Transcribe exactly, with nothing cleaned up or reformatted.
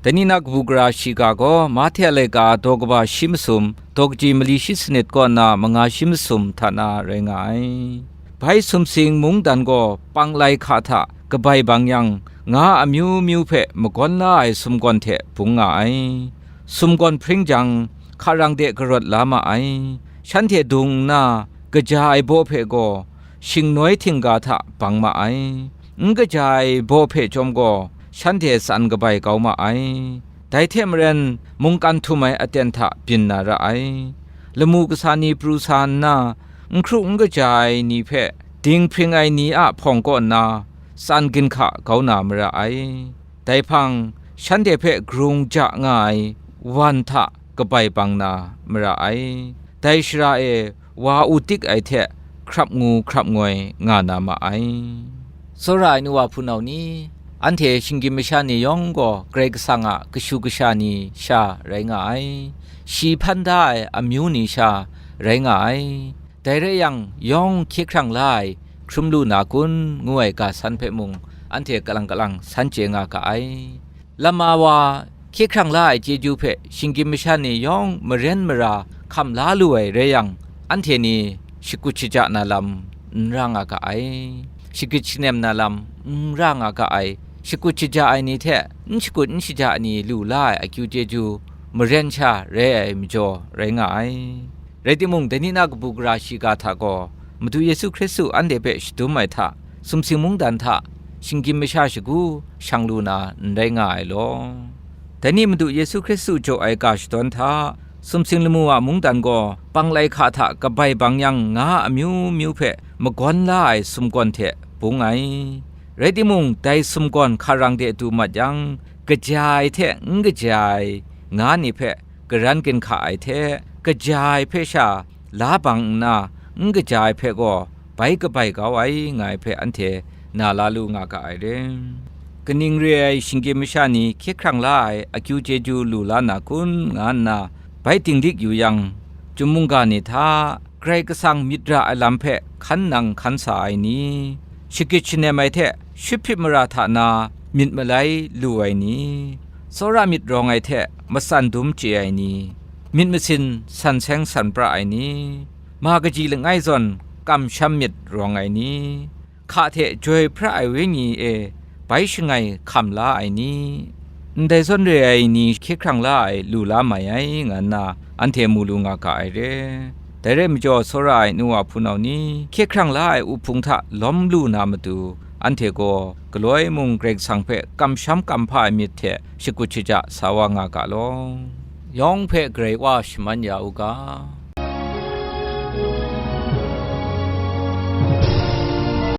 Dai ni na kabu gara shiga gaw Mahte a laika daw kaba shi masum, daw kaji mali shi sanit kaw nna manga shi masum hta na rai nga ai. Bai sumsing mungdan gaw panglai hka hta kabai bang yang, nga amyu myu hpe magawn la ai sumgawn hte bung nga ai. Sumgawn hpring jang, hkarang de karawt la ma ai. Shanhte dung nna, kaja ai baw hpe gaw, shingnoi htingga hta bang ma ai. N kaja ai baw hpe chyawm gaw, shanhte tsan kabai kau ma ai. Dai hte maren, mungkan htum ai aten hta byin na ra ai. Lamu kasa ni pru sa nna, n hkru n kaja ai ni hpe dinghpring ai ni a hpawng kaw nna, tsan ginhka kau na mara ai. Dai hpang, shanhte hpe grung ja nga ai wan hta kabai bang na mara ai. Dai shara e wa u tik ai hte hkrap ngu hkrap ngoi nga na ma ai. Tsawra ai nu wa hpunau ni, anhte shinggyim masha ni yawng gaw Karai Kasang a kashu kasha ni sha rai nga ai. Shi hpan da ai amyu ni sha rai nga ai. Dai rai yang, yawng hkye hkrang la ai hkrum lu na kun, ngu ai ga san hpe mung, anhte kalang kalang san chye nga ga ai. Lama wa hkye hkrang la ai chyeju hpe shinggyim masha ni yawng maren mara hkam la lu ai rai yang, anhte ni shakut shaja na lam n ra nga ga ai, shagrit shanem na lam n ra nga ga ai, shakut shaja ai ni hte n shakut n shaja ai ni lu la ai akyu chyeju maren sha rai ai majaw rai nga ai. Rai timung, dai ni na kabu gara shiga hta gaw, Madu Yesu Hkristu anhte hpe shadum ai hta, sumsing mungdan hta, shinggyim masha shagu shang lu na n rai nga ai law. Dai ni Madu Yesu Hkristu jaw ai ga shadawn hta, sumsing lamu a mungdan gaw, panglai hka hta kabai bang yang nga amyu myu hpe magawn la ai sumgawn hte bung ai. Rai timung, dai sumgawn hkarang de du mat yang, kaja ai hte n kaja ai, nga ni hpe, karan ginhka ai hte, kaja ai hpe sha la bang nna, n kaja ai hpe gaw bai kabai kau ai, nga ai hpe anhte na la lu nga ga ai re. Kaning re ai shinggyim masha ni hkye hkrang la ai akyu chyeju lu la na kun, nga nna bai dinglik yu yang, Chyum mungga ni hta, Karai Kasang myit ra ai lam hpe hkan nang hkan sa ai ni, shagrit shanem ai hte shut hpyit mara hta na myit malai lu ai ni, tsawra myit rawng ai hte matsan dum chye ai ni, myit masin san seng san pra ai ni, ma kaji langai zawn kamsham myit rawng ai ni, hka hte joi hpra ai wenyi e bai shangai hkam la ai ni, ndai zawn re ai ni hkye hkrang la ai lu la mai ai, nga nna anhte mu lu nga ga ai re. Dai rai majaw, tsawra ai nu wa hpunau ni, hkye hkrang la ai uhpung hta lawm lu na matu, anhte gaw galoi mung Karai Kasang hpe kamsham kamhpa ai myit hte shakut shaja sa wa nga ga law. Yawng hpe Karai Wa shaman ya u ga.